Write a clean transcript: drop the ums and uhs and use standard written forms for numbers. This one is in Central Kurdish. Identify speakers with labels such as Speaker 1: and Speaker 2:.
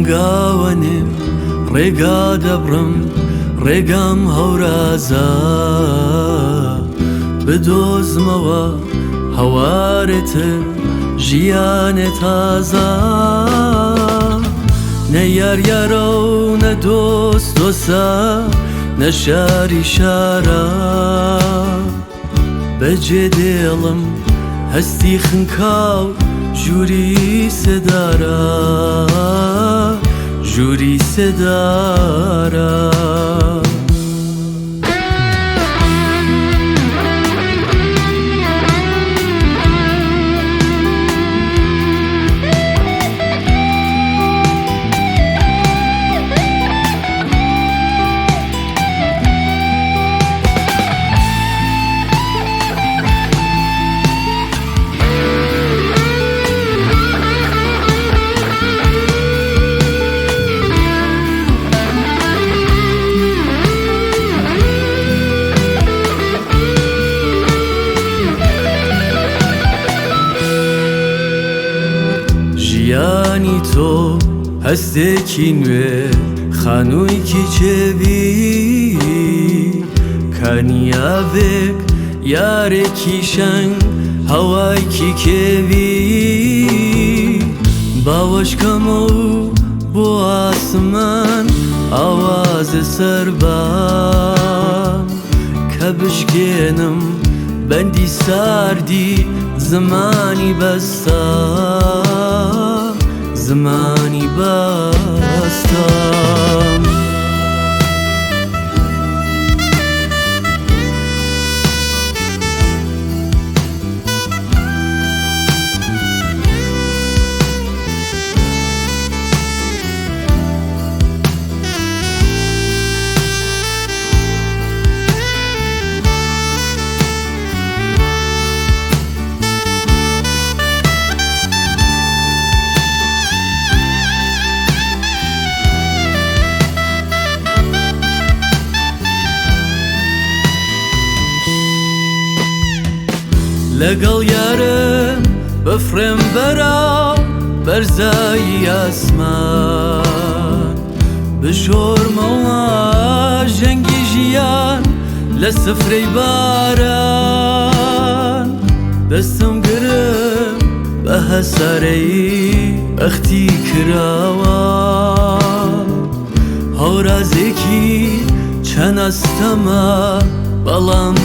Speaker 1: هەنگاوەنێم ڕێگا دەبڕم ڕێگام هەورازە بدۆزمەوە هەوارێتر ژیانێ تازە نە یار یارە و نە دۆست دۆستە نە شاری شارە بەجێ دێڵم هەستی خنکاو ژووری سێدارە ژووری سێدارە. ژیانی تۆ هەستێکی نوێ خانوویکی چێبی کانیاڤێک یارێکی شەنگ هەوایکی کێوی باوەشکەمە و بۆ ئاسمان ئاوازێ سەربان کە بشکێنم بەندی ساردی زمانی بەستا زمانی بەستام. لەگەڵ یارم بفڕێم بەرەو بەرزایی ئاسمان بشۆرمەوە ژەنگی ژیان لە سفرەی باران دەستم گرم بە هەسارەی بەختی کراوە هەورازێکی چەند ئەستەمە بەڵام